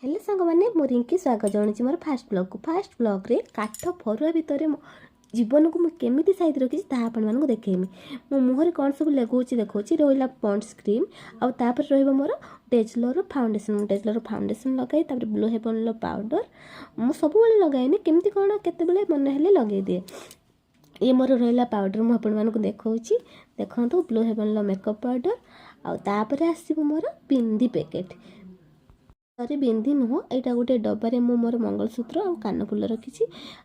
Hello ସାଙ୍ଗମାନେ, ମୁଁ ରିଙ୍କି ସ୍ୱାଗତ ଜଣାଉଛି ମୋର ଫାଷ୍ଟ ବ୍ଲଗ୍କୁ। ଫାଷ୍ଟ ବ୍ଲଗ୍ରେ କାଠ ଫରୁଆ ଭିତରେ ମୋ ଜୀବନକୁ ମୁଁ କେମିତି ସାଇତି ରଖିଛି, ତାହା ଆପଣମାନଙ୍କୁ ଦେଖେଇବି। ମୋ ମୁହଁରେ କ'ଣ ସବୁ ଲଗାଉଛି ଦେଖାଉଛି। ରହିଲା ପଣ୍ଡସ୍ କ୍ରିମ୍, ଆଉ ତାପରେ ରହିବ ମୋର ଡେଜଲର ଫାଉଣ୍ଡେସନ୍। ମୁଁ ଡେଜଲର ଫାଉଣ୍ଡେସନ୍ ଲଗାଏ। ତାପରେ ବ୍ଲୁ ହେଭନ୍ର ପାଉଡ଼ର ମୁଁ ସବୁବେଳେ ଲଗାଏନି, କେମିତି କ'ଣ କେତେବେଳେ ମନେ ହେଲେ ଲଗାଇଦିଏ। ଇଏ ମୋର ରହିଲା ପାଉଡ଼ର, ମୁଁ ଆପଣମାନଙ୍କୁ ଦେଖାଉଛି। ଦେଖନ୍ତୁ, ବ୍ଲୁ ହେଭନ୍ର ମେକଅପ୍ ପାଉଡ଼ର। ଆଉ ତାପରେ ଆସିବ ମୋର ବିନ୍ଦି ପ୍ୟାକେଟ୍। ସରି, ବିନ୍ଦି ନୁହଁ, ଏଇଟା ଗୋଟେ ଡବାରେ ମୁଁ ମୋର ମଙ୍ଗଳସୂତ୍ର ଆଉ କାନଫୁଲ ରଖିଛି।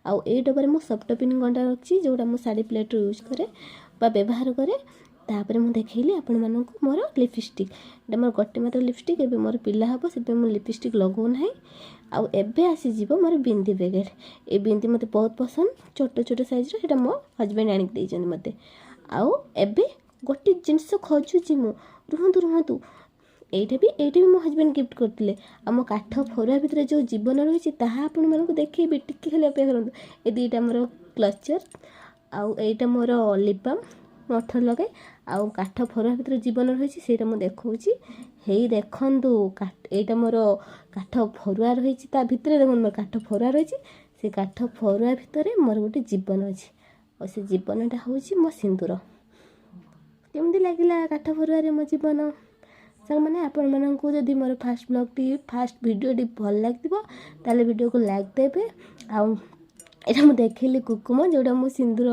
ଆଉ ଏଇ ଡବାରେ ମୁଁ ସଫ୍ଟ ଗଣ୍ଡା ରଖିଛି, ଯେଉଁଟା ମୁଁ ଶାଢ଼ୀ ପ୍ଲେଟ୍ରୁ ୟୁଜ୍ କରେ ବା ବ୍ୟବହାର କରେ। ତାପରେ ମୁଁ ଦେଖେଇଲି ଆପଣମାନଙ୍କୁ ମୋର ଲିପଷ୍ଟିକ୍। ଏଇଟା ମୋର ଗୋଟେ ମାତ୍ର ଲିପଷ୍ଟିକ୍। ଏବେ ମୋର ପିଲା ହେବ, ସେଥିପାଇଁ ମୁଁ ଲିପଷ୍ଟିକ୍ ଲଗାଉନାହିଁ। ଆଉ ଏବେ ଆସିଯିବ ମୋର ବିନ୍ଦି ପ୍ୟାକେଟ୍। ଏ ବିନ୍ଦି ମୋତେ ବହୁତ ପସନ୍ଦ, ଛୋଟ ଛୋଟ ସାଇଜ୍ର। ସେଇଟା ମୋ ହଜବେଣ୍ଡ ଆଣିକି ଦେଇଛନ୍ତି ମୋତେ। ଆଉ ଏବେ ଗୋଟେ ଜିନିଷ ଖୋଜୁଛି ମୁଁ, ରୁହନ୍ତୁ ରୁହନ୍ତୁ। ଏଇଟା ବି ମୋ ହଜବେଣ୍ଡ ଗିଫ୍ଟ କରିଥିଲେ। ଆଉ ମୋ କାଠ ଫରୁଆ ଭିତରେ ଯେଉଁ ଜୀବନ ରହିଛି, ତାହା ଆପଣମାନଙ୍କୁ ଦେଖେଇବି, ଟିକେ ଖାଲି ଅପେକ୍ଷା କରନ୍ତୁ। ଏ ଦୁଇଟା ମୋର କ୍ଲଚର୍, ଆଉ ଏଇଟା ମୋର ଲିପ୍ ବାମ୍, ମୁଁ ଓଠରେ ଲଗାଏ। ଆଉ କାଠ ଫରୁଆ ଭିତରେ ଜୀବନ ରହିଛି, ସେଇଟା ମୁଁ ଦେଖାଉଛି। ହେଇ ଦେଖନ୍ତୁ, ଏଇଟା ମୋର କାଠ ଫରୁଆ ରହିଛି। ତା ଭିତରେ ଦେଖନ୍ତୁ, ମୋର କାଠ ଫରୁଆ ରହିଛି। ସେ କାଠ ଫରୁଆ ଭିତରେ ମୋର ଗୋଟେ ଜୀବନ ଅଛି, ଆଉ ସେ ଜୀବନଟା ହେଉଛି ମୋ ସିନ୍ଦୁର। କେମିତି ଲାଗିଲା କାଠ ଫରୁଆରେ ମୋ ଜୀବନ? ସାଙ୍ଗମାନେ, ଆପଣମାନଙ୍କୁ ଯଦି ମୋର ଫାଷ୍ଟ ବ୍ଲଗ୍ଟି, ଫାଷ୍ଟ ଭିଡ଼ିଓଟି ଭଲ ଲାଗିଥିବ, ତାହେଲେ ଭିଡ଼ିଓକୁ ଲାଇକ୍ ଦେବେ। ଆଉ ଏଇଟା ମୁଁ ଦେଖେଇଲି କୁକୁମ, ଯେଉଁଟା ମୁଁ ସିନ୍ଦୁର